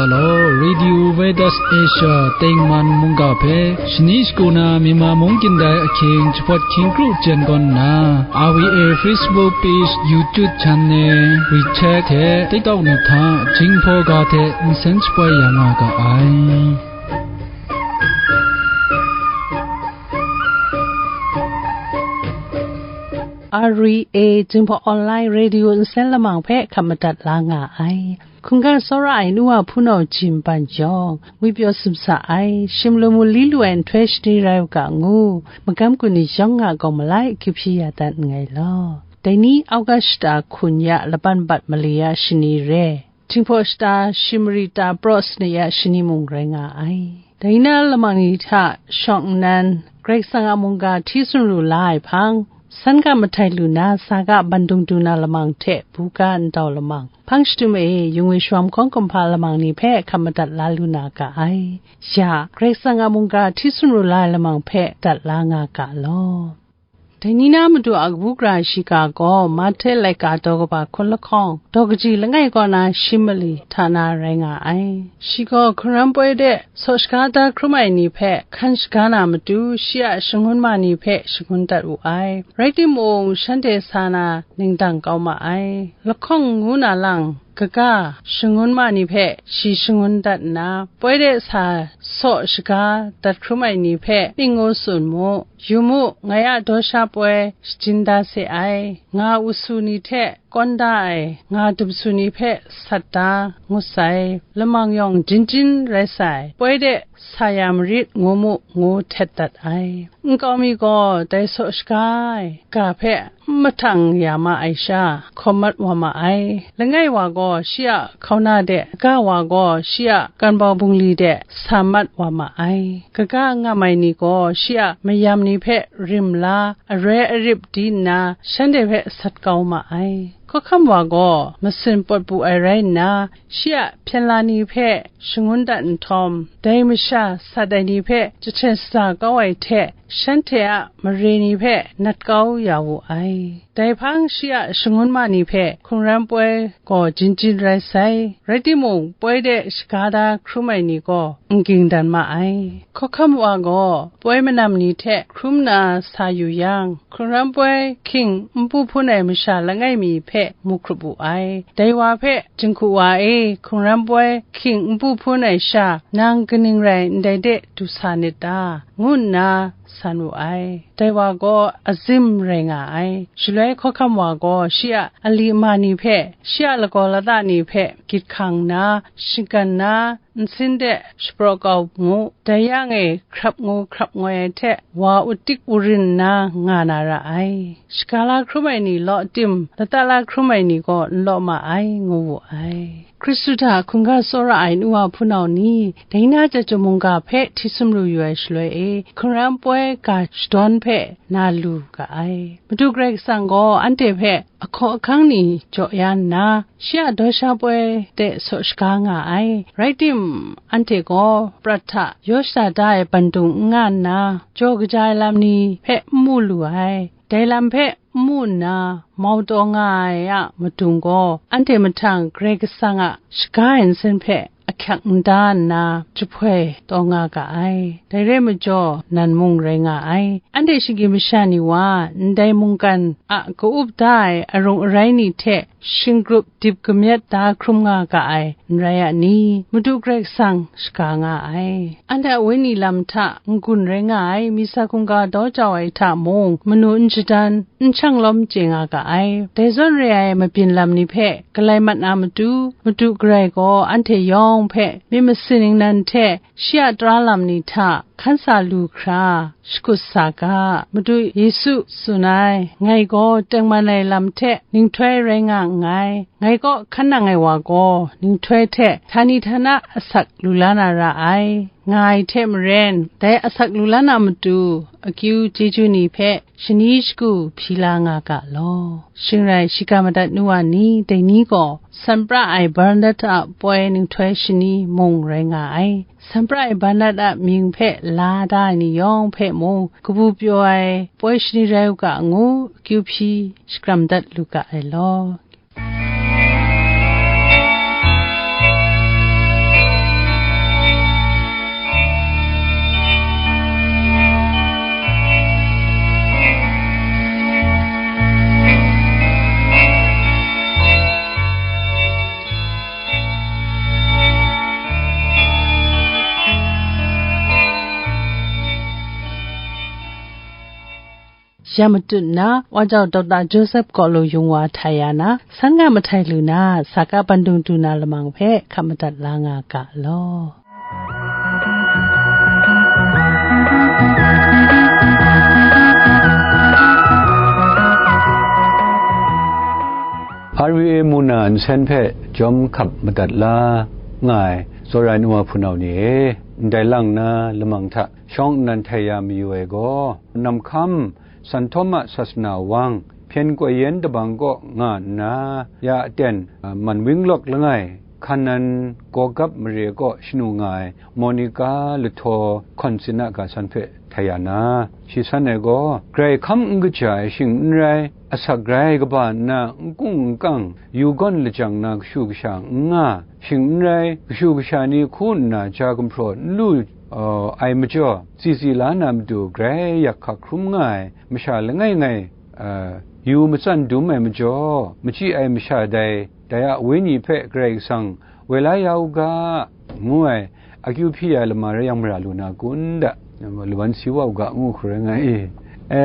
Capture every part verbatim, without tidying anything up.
Law, Radio Veritas Asia tengman mungga hpe shani shagu na Myanmar mung kyin dai ahkying jahpawt hkying kru jen gawn nna, R V A Facebook page, YouTube channel, WeChat hte TikTok ni hta Jinghpaw ga hte nsen shapoi ya nga ga ai. R V A Jinghpaw Online Radio nsen lamang hpe hkap madat la nga ai. Hkungga tsawra ai nu wa hpunau jin ban yawng, ngwi pyaw sumsa ai, shim lu mu li lu ai nhtoi shani rai u ga ngu, magam gun ni yawng a gaw malai akyu hpyi ya dat nngai law. Dai ni August shata hkun ya laban bat mali ya shani re, Jinghpaw shata shim mari ta praw sanit ya shani mung rai nga ai. Dai na lamang ni hta shawng nnan, Karai Kasang a mungga hti sumru la ai hpang, san ga mahtai lu na, sa ga bandung du na lamang hte buga ndau lamang, hpang shadum e, yung e shawm hkawng kumhpa lamang ni hpe hkap madat la lu na ga ai. Ya, Karai Kasang a mungga hti sumru la ai lamang hpe dat la nga ga law. Dai ni na Madu a kabu gara shiga gaw Mahte laika daw kaba hkun lahkawng, daw kaji langai kaw na shi mali hta na rai nga ai. Shi gaw hkungran poi de saw shaga da hkrum ai ni hpe hkan shaga na matu, shi a shangun ma ni hpe shangun dat wu ai. Rai timung, shanhte sa na ningdang kau ma ai. Lahkawng ngu na lang, kaga shangun ma ni hpe shi shangun dat nna, poi de sa saw shaga dat hkrum ai ni hpe ning ngu tsun mu. Yu mu, ngai a daw sha poi shajin da se ai. Nga usu ni hte kawn da ai, nga dum su ni hpe sat da, ngut sai, lamang yawng jin jin rai sai, poi de sa ya marit, ngu mu, ngu htet dat ai. Nkau mi gaw dai saw shaga ai ga hpe n mahtang ya ma ai sha, hkawm mat wa ma ai. Langai wa gaw shi a hkauna de, ga wa gaw shi a kanbau bungli de sa mat wa ma ai. Kaga ngam ai ni gaw shi a mayam ni hpe rim la, aroi arip di nna, shanhte hpe sat kau ma ai. Hkawhkam wa gaw masin pawt bu ai rai nna, shi a hpyen la ni hpe shangun dat nhtawm, dai masha sat ai ni hpe jahten shaza kau ai hte, shanhte a mare ni hpe nat kau ya wu ai. Dai hpang shi a shangun ma ni hpe hkungran poi gaw jin jin rai sai. Rai timung, poi de shaga da hkrum ai ni gaw n ging dan ma ai. Hkawhkam wa gaw poi manam ni hte hkrum na sa yu yang, hkungran poi hking npu hpun ai masha langai mi hpe mu hkrup wu ai. Dai wa hpe, "Jinghku wa e, hkungran poi hking npu hpun ai sha, nang kaning rai ndai de du sa nit ta?" ngu nna san wu ai. Dai wa gaw azim rai nga ai. Shaloi hkawhkam wa gaw shi a ali ma ni hpe, shi a lagaw lata ni hpe gyit hkang nna, shinggan nna, nsin de shapraw kau mu. Dai yang e hkrap ngu hkrap ngoi ai hte, wa utik urin nna nga na ra ai. Shaga la hkrum ai ni law tim, lata la hkrum ai ni gaw n law ma ai, ngu wu ai. Hkristu hta hkungga tsawra ai nu wa hpunau ni, dai na chyawm mungga hpe hti sumru yu ai shaloi e, hkungran poi ga shadawn hpe na lu ga ai. Madu Karai Kasang gaw anhte hpe ahkaw ahkang ni jaw ya nna, shi a daw sha poi de saw shaga nga ai. Rai tim, anhte gaw prat hta yaw shada da ai bandung n nga nna, jaw kaja ai lam ni hpe n mu lu ai. Dai lam hpe n mu nna, mau taw nga ai a madung gaw, anhte mahtang Karai Kasang a shaga ai nsen hpe ahkyak n da nna, jahpoi taw nga ga ai. Dai rai majaw, nan mung rai nga ai. Anhte shinggyim masha ni wa, ndai mungkan a ka-up da ai arung arai ni hte shingrup dip kamyet da hkrum nga ga ai, n rai a ni? Madu Karai Kasang shaga nga ai. Anhte a wenyi lam hta n-gun rai nga ai, misa hkungga daw jau ai hta mung, manu n shadan, n shang lawm chye nga ga ai. Dai zawn re ai mabyin lam ni hpe galai mat na matu, Madu Karai gaw anhte yawng hpe myit masin ningnan hte shi a tara lam ni hta hkan sa lu hkra, shakut sa ga. Madu Yesu tsun ai, "Ngai gaw tengman ai lam hte ninghtoi rai nga nngai. Ngai kaw hkan nang ai wa gaw, ninghtoi hte htani htana asak lu la na ra ai," nga ai hte maren, dai asak lu la na matu, akyu chyeju ni hpe shani shagu hpyi la nga ga law. Shing rai, shiga madat nu wa ni, dai ni gaw, Sanpra ai Barnabas a poi ninghtoi shani mung rai nga ai. Sanpra ai Barnabas a mying hpe la da ai ni yawng hpe mung, kabu pyaw ai poi shani rai u ga ngu, akyu hpyi shakram dat lu ga ai law. Ya matut nna, wa jau Doctor Joseph Kawlu Yung Wa htai ya na, san nga mahtai lu na, sa ka bandung du na lamang hpe hkap madat la nga ga law. R V A mu na nsen hpe jawm hkap madat la nga ai, tsawra ai nu wa hpunau ni e, ndai lang na lamang hta shawng nnan htai ya mayu ai gaw, namhkam San Htawma Sasana Wang, hpyen koi yen dabang kaw nga nna, ya aten, a, man winglawk langai, Hkanan Gawgap mare kaw shanu nga ai Monica Lahtaw Hkawn Sin a ga san hpe htai ya na, shi san ai gaw, grai hkam n kaja ai shing n rai, asak grai kaba nna n kung n kang, yu gawn lajang na kashu kasha n nga, shing n rai, kashu kasha ni hku nna ja gumhpraw n lu, uh, ai majaw, tsi tsi la na matu grai yak hkak hkrum nga ai masha langai ngai, uh, yu matsan dum ai majaw, machyi ai masha dai, dai a wenyi hpe Karai Kasang woi la ya u ga, ngu ai, akyu hpyi ya lama rai yang mara lu na kun da, lawan si wa u ga, ngu hkru rai nga i. E,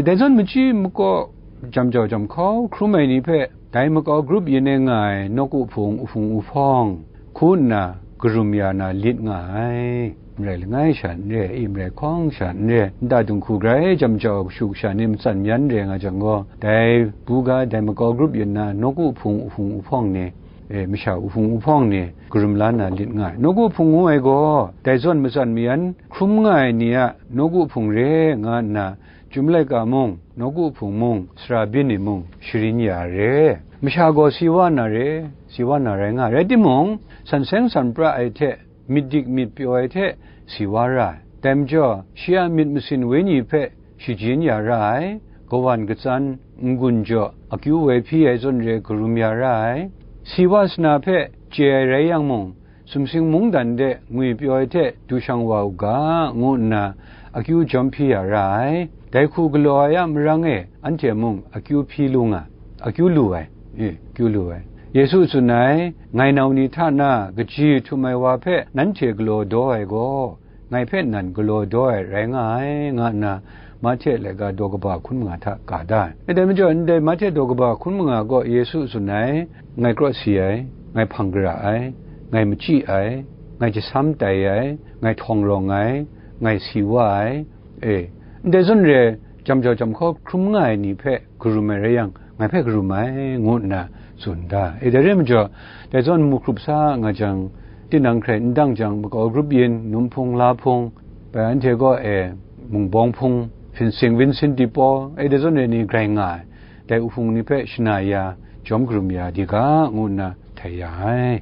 dai zawn machyi makaw jam jau jam hkau hkrum ai ni hpe, dai makau grup yin e nga ai nawku hpung uhpung uhpawng hku nna karum ya na lit nga ai. Marai langai sha n re, i marai hkawng sha n re, nta dinghku grai jam jau kashu kasha ni matsan mayan re nga jang gaw, dai buga dai makau grup yin na nawku hpung uhpung uhpawng ni, e, masha uhpung uhpawng ni karum la na lit nga ai. Nawku hpung ngu ai gaw, dai zawn matsan mayan hkrum nga ai ni a nawku hpung re nga nna, Chyum laika mung, nawku hpung mung, sara byin ni mung, sharin ya re. Masha gaw si wa na re, si wa na rai nga ai. Rai timung, san seng san pra ai hte, myit dik myit pyaw ai hte, si wa ra ai. Dai majaw, shi a myit masin wenyi hpe shajin ya ra ai, kawan katsan, n-gun jaw, akyu woi hpyi ai zawn re karum ya ra ai. Si wa sana hpe chye ai rai yang mung, sumsing mungdan de ngwi pyaw ai hte du shang wa u ga, ngu nna akyu jawm hpyi ya ra ai. Dai hku galaw ai a marang e anhte mung akyu hpyi lu nga, akyu lu ai, e, akyu lu ai. Yesu tsun ai, ngai nau ni hta na kaji htum ai wa hpe nanhte galaw daw ai gaw, ngai hpe nan galaw daw ai rai nga ai, nga nna Mahte laika daw kaba hkun manga hta ga da ai. E, dai majaw, ndai Mahte daw kaba hkun manga gaw Yesu tsun ai, ngai krawsi ai, ngai hpang gara ai, ngai machyi ai, ngai jasam tai ai, ngai htawng rawng ai, ngai si wa ai, e, ndai zawn re, jam jau jam hkau hkrum nga ai ni hpe karum ai rai yang, ngai hpe karum ai, ngu nna tsun da. E, dai re ai majaw, dai zawn mu hkrup sa nga jang, tinang hkrai n dang jang, makau grup yin, num hpung, la hpung, bai anhte gaw, e, mungbawng hpung, Saint Vincent de Paul, e, dai zawn re ni grai nga ai, dai uhpung ni hpe shana ya, jawm karum ya di ga, ngu nna htai ya ai.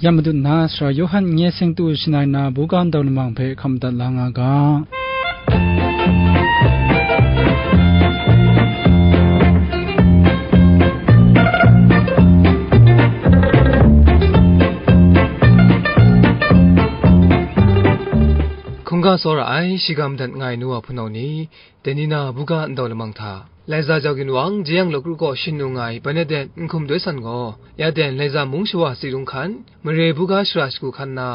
Ya matut nna, Sara Yawhan nye seng tu shanai na buga ndau lamang hpe hkam dat la nga ga. Hkungga tsawra ai, shiga madat nga ai nu wa hpunau ni, dai ni na buga ndau lamang hta, Laiza jau ginwang, jeyang law kru kaw shin nu nga ai Bernadette Nhkum Doi San gaw, ya ten Laiza mung shawa tsi rung hkan, mare buga shara shagu hkan na,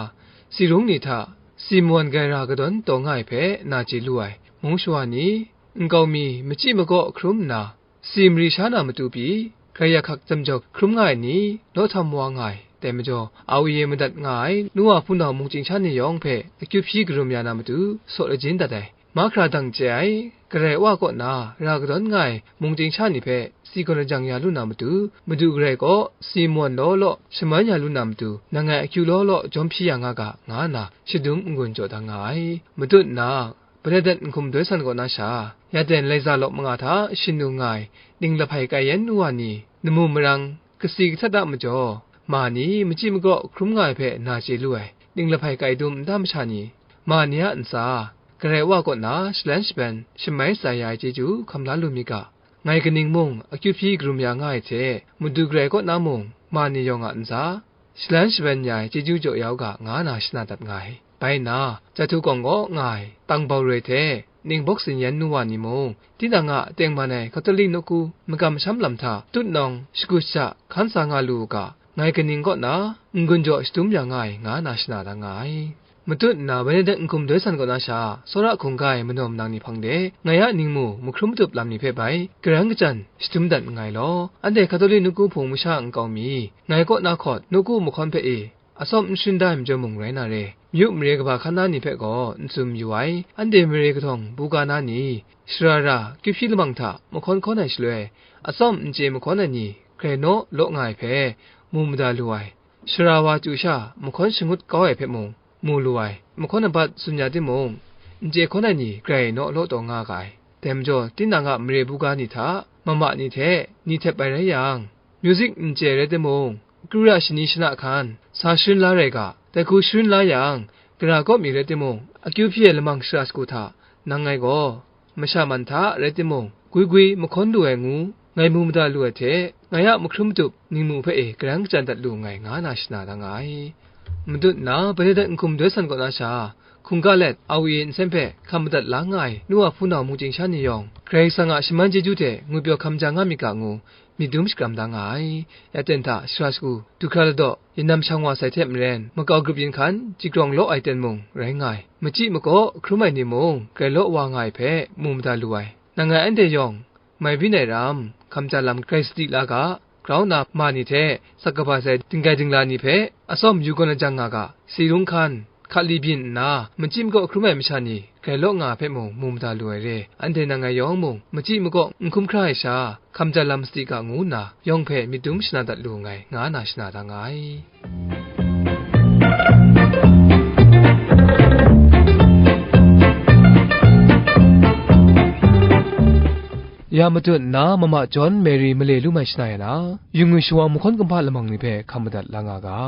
tsi rung ni hta, tsi mawan grai ra kadawn taw nga ai hpe na chye lu ai. Mung shawa ni, nkau mi machyi makaw hkrum nna, tsi mari sha na matu pyi, grai ya hkak jam jau hkrum nga ai ni, naw htam wa nga ai. Dai majaw, a wi e madat nga ai, nu wa hpunau mungchying sha ni yawng hpe akyu hpyi karum ya na matu, saw lajin dat ai. Mahkra dang chye ai, Karai Wa kaw na ra kadawn nga ai mungchying sha ni hpe tsi gaw lajang ya lu na matu, Madu Karai kaw tsi mawn law law shaman ya lu na matu, nang ngai akyu law law jawm hpyi ya nga ga, nga nna shadum n-gun jaw da nga ai. Matut nna, Bernadette Nhkum Doi San kaw na sha, ya ten Laiza law manga hta shin nu nga ai, ning lahpai kai yan nu wa ni, namu marang, kasi kahtet a majaw, ma ni machyi makaw hkrum nga ai hpe na chye lu ai, ning lahpai kai dum nta masha ni, ma ni a ntsa, Karai Wa kaw na shalan shaban shamai tsa ya ai chyeju hkam la lu mi ga, ngai kaning mung akyu hpyi karum ya nga ai hte, Madu Karai kaw na mung ma ni yawng a ntsa, shalan shaban ya ai chyeju jaw ya u ga, nga na shana dat nga ai. Bai nna, Jahtu kawng kaw nga ai, tang bau roi hte, ning bawk sin yan nu wa ni mung, tinang a tengman ai Katolik nawku magam masham lam hta tutnawng shagu shaja hkan sa nga lu u ga, ngai kaning kaw na n-gun jaw shadum ya nga ai, nga na shana da nga ai. Matut nna, Wenezde nhkum doi san kaw na sha, tsawra hkungga ai manaw manang ni hpang de, ngai a ningmu mahkrum matup lam ni hpe bai, garang kachyan shadum dat nngai law, anhte Katolik nawku hpung masha nkau mi, ngai kaw na hkawt, nawku mahkawn hpe e, atsawm n sharin da ai majaw mung rai na re, myu mare kaba hkan na ni hpe gaw n tsun mayu ai, anhte mare kahtawng buga na ni, shara ra, kyu hpyi lamang hta mahkawn hkawn ai shaloi, atsawm n chye mahkawn ai ni, grai naw law nga ai hpe, mu mada lu ai. Shara wa chyu sha, mahkawn shangut kau ai hpe mung, mu lu ai. Mahkawn abat tsun ya timung, n chye hkawn ai ni grai naw law taw nga ga ai. Dai majaw, tinang a mare buga ni hta, mama ni hte, ni htep ai rai yang, music n chye rai timung, kru ra shani shana hkan, sa sharin la rai ga, dai hku sharin la yang, gara kaw mi rai timung, akyu hpyi ai lamang shara shagu hta, nang ngai gaw, masha man hta rai timung, gwi gwi mahkawn lu ai ngu, ngai mu mada lu ai hte, ngai a mahkrum matup ningmu hpe e garang kachyan dat lu nngai, nga na shana da nga ai. Matut nna, Benedict nhkum doi san kaw na sha, hkungga let, Awi nsen hpe hkam madat la nga ai nu wa hpunau mungchying sha ni yawng, Karai Kasang a shaman chyeju hte ngwipyaw hkam ja nga myit ga ngu, myit dum shakram da nga ai. Ya ten hta, shara shagu, du hkra ladaw, yin nam shang wa sai hte maren, makau grup yin hkan, chyaw grawng law ai ten mung rai nga ai. Machyi makaw hkrum ai ni mung, grai law wa nga ai hpe, mu mada lu ai. Nang ngai anhte yawng, mai byin ai ram, hkam ja lam grai sadi la ga, grau nna ma ni hte, sak kaba sai dinggai dingla ni hpe, atsawm yu gaw lajang nga ga, si rung hkan, hkali byin nna, machyi makaw hkrum ai masha ni, grai law nga ai hpe mung mu mada lu ai re. Anhte nang ngai yawng mung, machyi makaw n hkum hkra ai sha, hkam ja lam sadi ga ngu nna, yawng hpe myit dum shana dat lu nngai, nga na shana da nga ai. Ya matut nna, mama John Mary male lu mai shana ya na, yu ngwi shawa mahkawn kumhpa lamang ni hpe hkam madat la nga ga.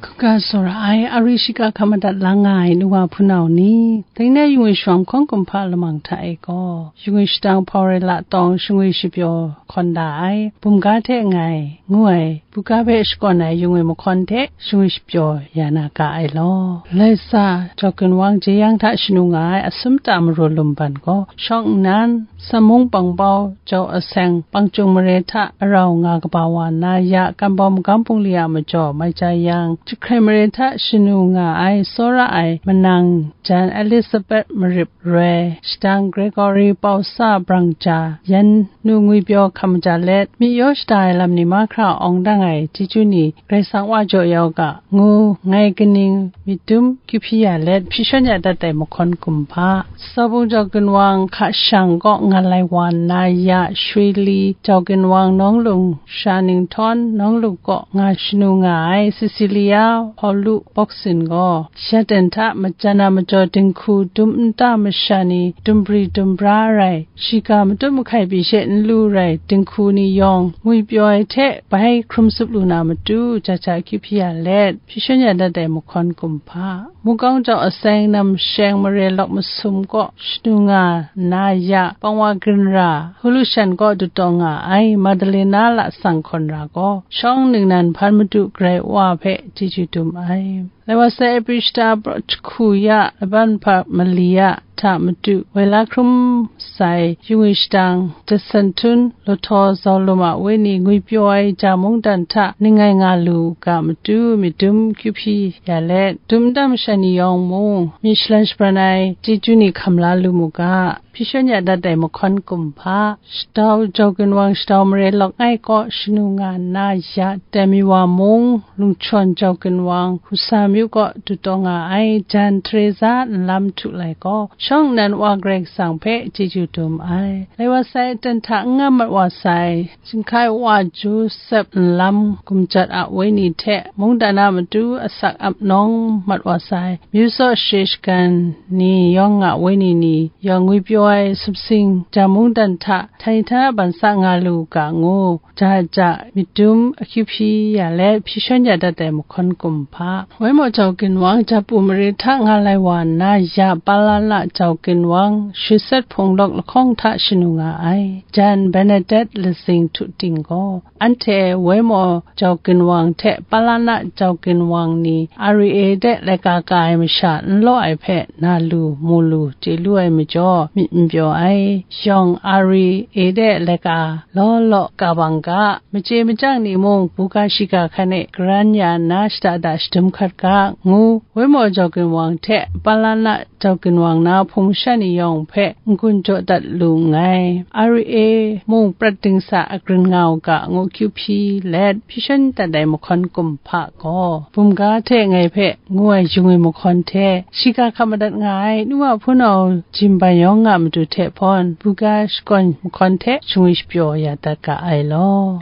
Hkungga tsawra ai, ari shiga hkam madat la nga ai nu wa hpunau ni, dai ni a yu ngwi shawa mahkawn kumhpa lamang hta e gaw, yu ngwi shadang hpau rai la tawng, shingwi shapyaw hkawn da ai, bumga hte ngai, ngu ai, buga hpe shakawn ai yu ngwi mahkawn hte shingwi shapyaw ya na ga ai law. Lai sa, Jaw Gun Wang jeyang hta shanu nga ai Asum Ta Maru Lumban gaw, shawng nnan, Samung Pangbau, Jau Aseng, Pangcung mare hta arau nga kaba wa nna, ya Kanbau Magam Bungli a majaw mai ja yang, Jahkrai mare hta shanu nga ai tsawra ai manang jan Elizabeth Marip roi, shadang Gregory Pausa Brangja, yan nu ngwipyaw hkam maja let, myi yaw shada ai lam ni mahkra awng dang ai chyeju ni Karai Kasang wa jaw ya u ga, ngu ngai kaning myit dum kyu hpyi ya let, hpyi shawn ya dat ai mahkawn kumhpa, Saubung Jau Gun Wang hka shang kaw ngal ai wa nna, ya Shwi Li Jau Gun Wang nawng lung sha Ninghtawng nawng lung kaw nga shanu nga ai Cecilia Hpawlu Bawksin gaw, ya ten hta majan a majaw dinghku dum nta masha ni dumbri dumbra rai, shiga matut mahkai pyi she n lu rai dinghku ni yawng ngwipyaw ai hte bai hkrum tsup lu na matu, ja ja kyu hpyi ya let, hpyi shawn ya dat ai mahkawn kumhpa, Mukawng Jau Aseng Nam Sheng mare lawk masum kaw shanu nga nna, ya Pangwa Ginra Hulu Shan kaw dutaw nga ai Madalena Lasang Hkawn Ra gaw, shawng ningnan hpan madu Karai Wa hpe chyeju dum ai. Lai wa sai, April shata pra jahku ya laban hpa mali ya hta madu, woi la hkrum sai, yu ngwi shadang, Jason Htun, Lahtaw Zaulum a wenyi ngwipyaw ai ja mungdan hta ning ngai nga lu ga matu, myit dum kyu hpyi ya let, dum nta masha ni yawng mung, myit shalan shabran ai chyeju ni hkam la lu mu ga. Hpyi shawn ya dat ai mahkawn kumhpa, Shatau Jau Gun Wang Shatau mare lawk ngai kaw shanu nga nna, ya Temi Wa mung, Lungchawn Jau Gun Wang, Husa myu kaw dutaw nga ai jan Teresa nlam htu lai gaw, shawng nnan Wa Karai Kasang hpe chyeju dum ai. Lai wa sai, ten hta n nga mat wa sai, Jinghkai Wa Josep nlam gumjat a wenyi hte mungdan a matu asak ap nawng mat wa sai, Myu Tsaw Share Shagan ni yawng a wenyi ni yawng ngwipyaw Wai sumsing ja mungdan hta htai hta ban sa nga lu u ga ngu, ja ja myit dum akyu hpyi ya let hpyi shawn ya dat ai mahkawn kum hpa. Wai maw jau ginwang, Japu mare hta nga lai wa nna, ya Palana jau ginwang, Shusat hpung lawk lahkawng hta shanu nga ai. Jan Bernadette Lazing Htu Ting gaw, anhte Waimaw jau ginwang hte Palana jau ginwang ni R E A de laika ka ai masha n law ai hpe na lu, mu lu, chye lu ai majaw, myit n pyaw ai. Yawng R E A de laika law law ka bang ga, machye machyang ni mung buga shiga hkan e garan ya nna shada da shadum hkat ga, ngu Waimaw jau ginwang hte Palana jau ginwang na hpung masha ni yawng hpe n-gun jaw dat lu nngai. R E A mung prat dingsa agrin nga u ga, ngu kyu hpyi let hpyi shawn dat ai mahkawn kum hpa gaw, bumga hte ngai hpe ngu ai yung ai mahkawn hte, shiga hkap madat nga ai nu wa hpunau Jim Bai Yawng a matu hte hpawn, buga shakawn mahkawn hte shangwi shapyaw ya dat ga ai law.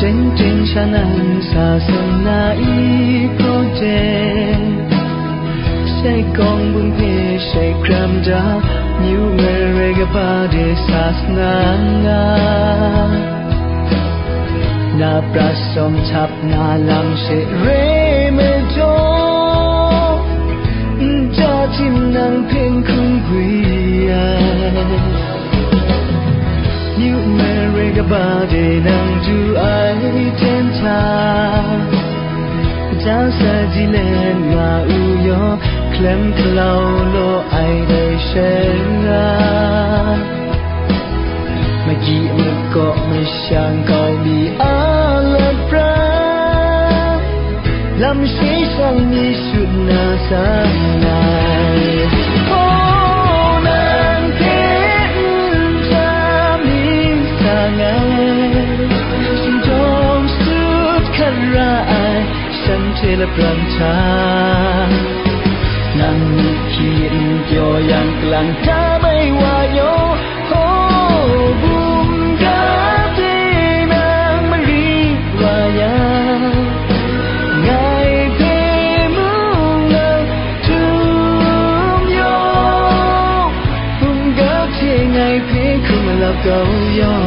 Teng teng sha nang sa tsun na i, project. Sai kawng bun hpe shai hkram da, myu mare kaba de sa sna nga. Na prat sawm htap na lam she re me jaw, nja htim nang hpe n hkun gwi ai. Myu mare kaba de nang du ai ten hta, ja sa di let nga u yaw, hkalem hkalau law ai dai sha ra. Magyi makaw mashang kau mi a lat pran, lam shi shang mi shut na san ai. Oh, nang hte n ja mi sa ngai, shingtawng sut hkat ra ai, shanhte lapran hta. Nang ni hki n pyaw yang, kalang ta mai wa yaw, oh, bungga hte nang mari wa yang, ngai hpe mung nang htum yaw, bungga hte ngai hpe hkrum lap kau yaw.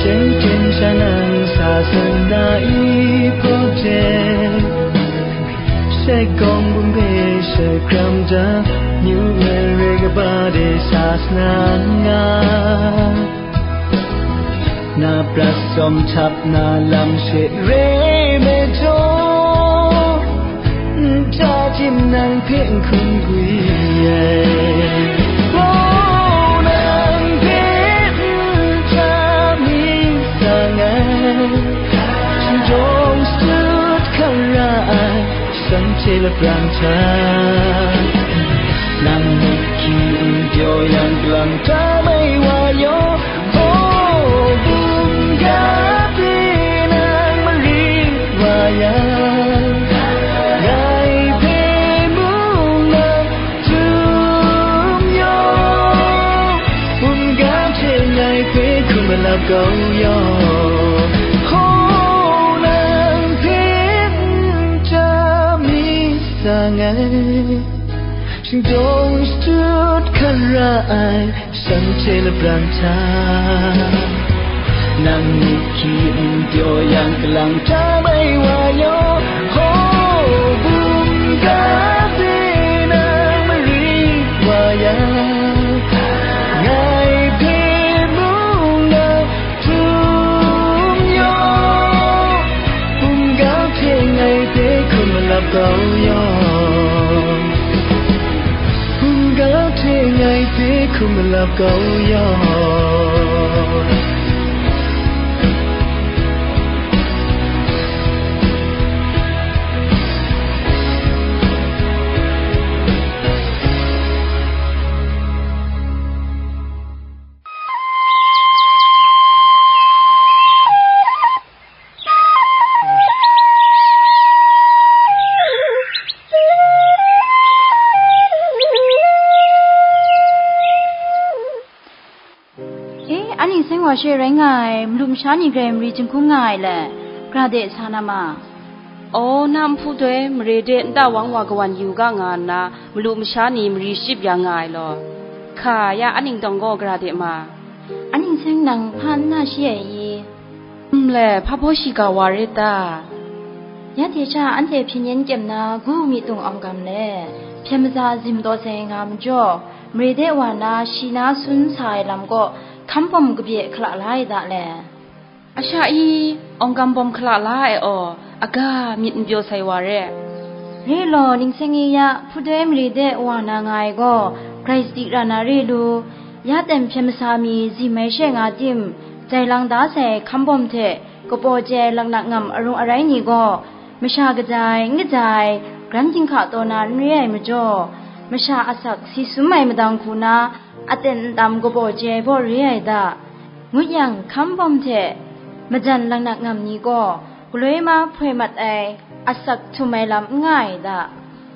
Teng teng sha nang sa tsun na i, project. Shai kawng bun hpe shai hkram da, myu mare kaba de sa sna nga. Na prat sawm htap na lam she re me jaw, nja htim nang hpe n hkun gwi ai. Oh, nang hpe n ja mi sa ngai, shingtawng sut hkam ra ai, shanhte lapran hta. Nang ni hki n pyaw yang, kalang ta mai wa yaw, oh, bungga hte nang mari wa yang, ngai hpe mung nang htum yaw, bungga hte ngai hpe hkrum lap kau yaw, oh, nang hpe n ja mi sa ngai, shingtawng sut hkam ra ai, shanhte lapran hta. Nang ni hki n pyaw yang, kalang ta mai wa yaw, ho, bungga hte nang mari wa yang, ngai hpe mung nang htum yaw, bungga hte ngai hpe hkrum lap kau yaw, bungga lap kau ya. E, a ning seng wa she rai nga ai, malu masha ni grai mari jinghkung nga ai le, gara de sa na ma? Aw, na nhpu doi mare de nta wang wa kawan yu ga nga nna, malu masha ni mari shachyip ya nga ai law. Hka ya, a ning tawng gaw gara de ma? A ning seng nang hpa n na shi ai i? Nle, hpa baw shiga wa rit ta? Ya hte sha anhte hpyen yen kyem na gu mi tung awng gam le, hpyen maza zim taw sai nga majaw, mare de wa na shi na sun sa ai lam kaw hkam bawm kabye hkala la ai da le. A sha i, awng gam bawm hkala la ai aw, aga myit n pyaw sai wa re. Re law, ning seng e ya, hpudoi mare de wa na nga ai gaw, grai sadi ra na re lu, ya ten hpyen masa mi zim ai she nga tim, jai lang da sai hkam bawm hte, kapaw chye ai laknak ngam arung arai ni gaw, masha kaja ai, n kaja ai, garan ginhka taw na n re ai majaw, masha asak si sum ai madang hku na, aten ntam kapaw chye ai baw re ai da. Ngut yang, hkam bawm hte majan laknak ngam ni gaw, galoi ma hpoi mat ai, asak htum ai lam n nga ai da.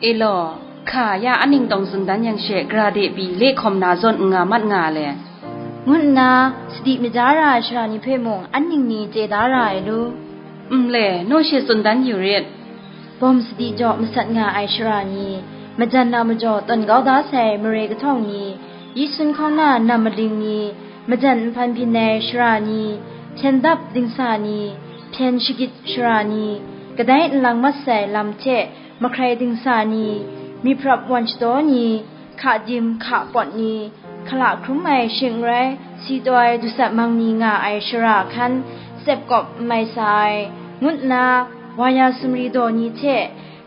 E law, hka ya a ning tawng tsun dan yang she, gara de pyi le hkawm na zawn n nga mat nga le, ngu nna, sadi maja ra ai sara ni hpe mung an ning ni chye da ra ai lu. Nle, naw she tsun dan yu rit. Bawm sadi jaw masat nga ai sara ni, majan na majaw tawn kau da sai mare kahtawng ni, yi sun hkauna nam maling ni, majan nhpan byin ai sara ni, hpyen dap dingsa ni, hpyen shagit sara ni, kadai nlang mat sai lam hte mahkrai dingsa ni, myiprap wan shadaw ni, hka dim hka pawt ni, hkala hkrum ai shing n rai, si taw ai dusat mang ni nga ai shara hkan, tsep kawp n mai sa ai, ngut nna, wa ya sumri daw ni hte,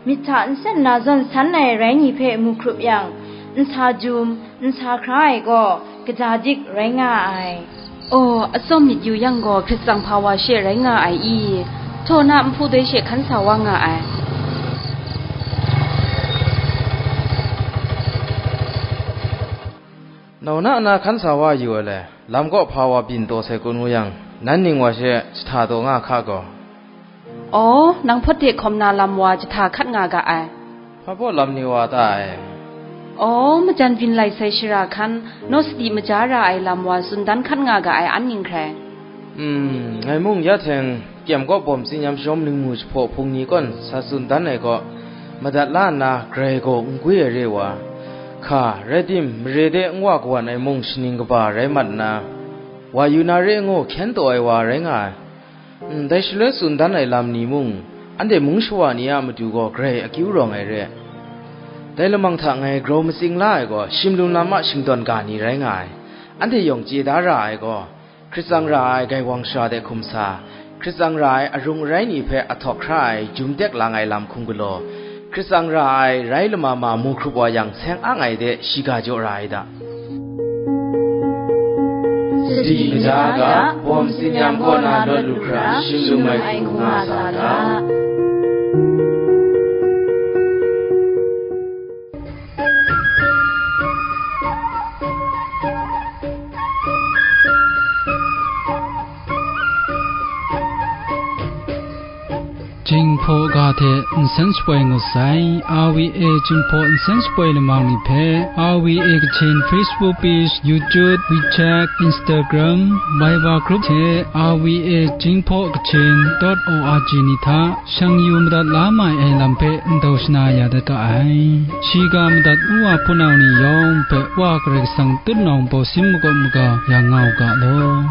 myit hta nsen na zawn san ai rai ni hpe mu hkrup yang, n sa jum, n sa hkra ai gaw, kaja dik rai nga ai. Aw, atsawm myit yu yang gaw, hkrit tsang hpa wa she rai nga ai i? Htaw na nhpu doi she hkan sa wa nga ai. Nau na na hkan sa wa yu ai le, lam kaw hpa wa byin taw sai kun ngu yang, nan ning wa she jahta taw nga hka gaw. Aw, nang hpawt de hkawm na lam wa jahta hkat nga ga ai. Hpa baw lam ni wa ta ai? Aw, majan byin lai sai shara hkan, naw sadi maja ra ai lam wa tsun dan hkat nga ga ai an ning hkrai. Hmm, ngai mung ya hteng, kyem kaw bawm tsinyam shawm lingmu jahpaw hpung ni kawn sa tsun dan ai kaw, madat la nna grai gaw n gwi ai re wa, hka, rai tim, mare de n wa kawan ai mung shaning kaba rai mat nna, wa yu na re ngu hkyen taw ai wa rai nga ai. Ndai shaloi tsun dan ai lam ni mung, anhte mung shawa ni a matu gaw grai akyu rawng ai re. Dai lamang hta ngai grau matsing la ai gaw, shim lum lam a shingtawn ga ni rai nga ai. Anhte yawng chye da ra ai gaw, hkrit tsang ra ai gaiwang shara de hkum sa, hkrit tsang ra ai arung arai ni hpe ahtawk hkra ai jum tek lang ai lam hkum galaw, hkrit tsang ra ai rai lama ma mu hkrup wa yang, seng ang ai de shiga jaw ra ai da. Sadi maja ga, bawm tsinyam kaw na lawt lu hkra, shim lum ai hku nga sa ga. Jinghpaw ga hte nsen shapoi ngut sai, R V A Jinghpaw nsen shapoi lamang ni hpe, R V A Kachin Facebook page, YouTube, WeChat, Instagram, Viber group hte R V A Jinghpaw Kachin dot O R G ni hta shang yu madat la mai ai lam hpe ndau shana ya dat ga ai. Shiga madat ngu wa hpunau ni yawng hpe Wa Karai Kasang tutnawng baw sim makawp maga ya nga u ga law.